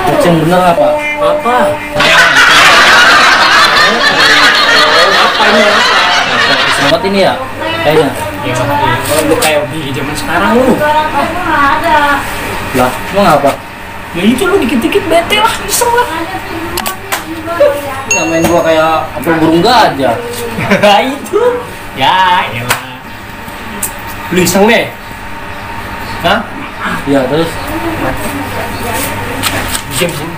Yang bener apa? Apa? Apa ini? Selamat ini ya? Kayaknya. Ya, kalau lu kayak di zaman sekarang lu. Lah, emang apa? Ya itu lu dikit-dikit bete lah, iseng lah. Namain gua kayak apel burung gajah. Itu. Ya, elah. Lu iseng deh. Hah? Ya, terus Diam sini.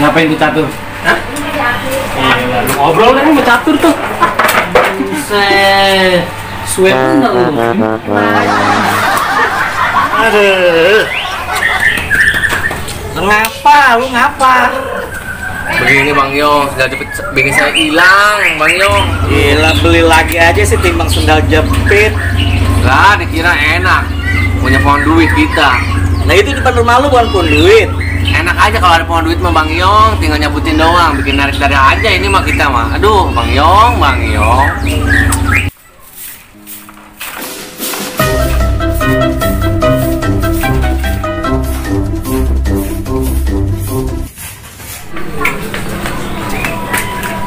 ngapain di catur? Hah? Iya, lu ngobrol kan sama catur tuh. Buset. Sweet bener lu. Aduh. Ngapa? Lu ngapa? Begini Bang Yong, sudah bikin saya hilang Bang Yong. Gila, beli lagi aja sih timbang sendal jepit. Lah, dikira enak punya pohon duit kita. Nah itu depan rumah lu bukan pun duit. Enak aja kalau ada pohon duit mah Bang Yong, tinggal nyabutin doang, bikin narik dari aja ini mah kita mah. Aduh, Bang Yong, Bang Yong.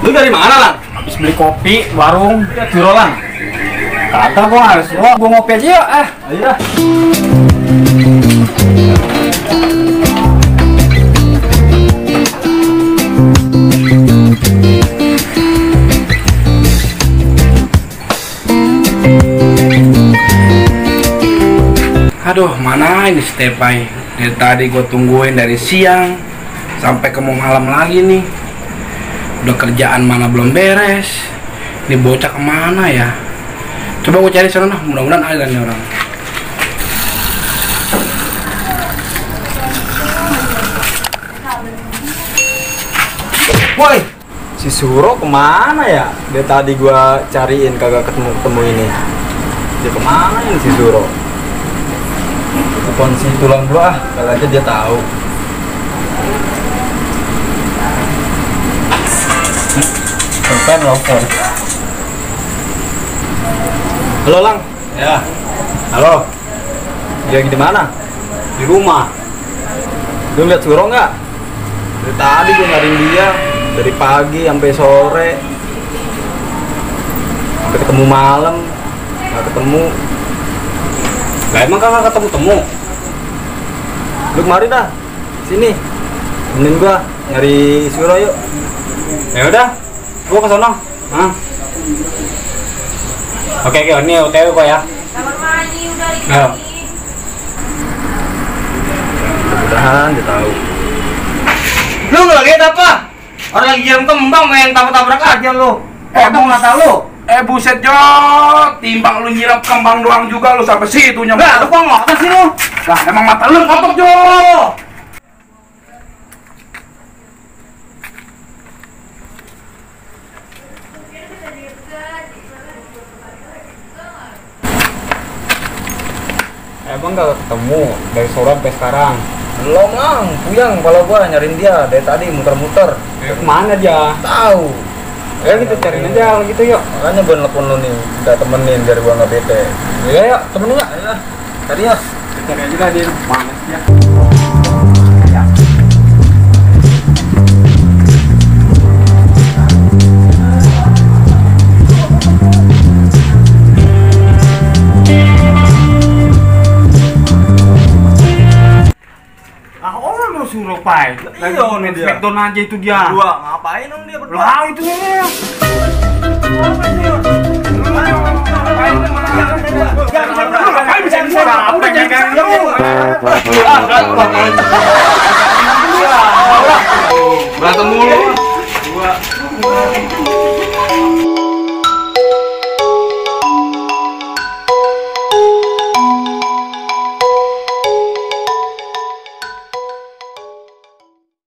Lu dari mana, Lang? Habis beli kopi, warung, Viro, Lang. Kata gua harus, gua ngopi aja ya. Ayo dah. Aduh, mana ini Stepai? Dari tadi gue tungguin dari siang sampai ke mau malam lagi nih. Udah kerjaan mana belum beres. Ini bocah kemana ya? Coba gue cari sana, mudah-mudahan ada nih orang. Woi, si Suro kemana ya? Dia tadi gua cariin kagak ketemu ini. Dia kemana ini si Suro? Telepon si tulang gua, kali aja dia tahu. Telepon telepon. Halo Lang. Ya. Halo. Dia lagi di mana? Di rumah. Lu lihat Suro nggak? Dari tadi gue nyariin dia dari pagi sampai sore, sampai ketemu malam nggak ketemu. Lah emang kakak ketemu? Lu kemari dah, sini, temenin gua nyari Suro yuk. Ya udah, gua ke sono. Hah? Oke, ini OTW gua ya. Kamar mandi udah di Ayo. Mudah-mudahan dia tahu. Lu ngelakuin apa? Orang lagi jalan kembang main tabrak-tabrak aja lu. Emang mata lu? Buset Jo, timbang lu nyiram kembang doang juga lu sampai situnya. Enggak, lu kok ngotot sih lu? Lah emang mata lu kotor Jo. Emang gak ketemu dari sore sampai sekarang? Belum Lang, puyang kalau gua nyariin dia dari tadi muter-muter. Kemana dia? Tahu. Ya kita cariin aja kalau gitu yuk. Makanya gua nelfon lu nih, minta temenin biar gua nggak bete. Iya yuk, temenin ya. Ayo, cari ya. Cari aja dia. Mana dia? Suruh pai, lagi Smackdown aja itu dia. Gua ngapain dong dia berdua? Lah itu dia. Berantem mulu.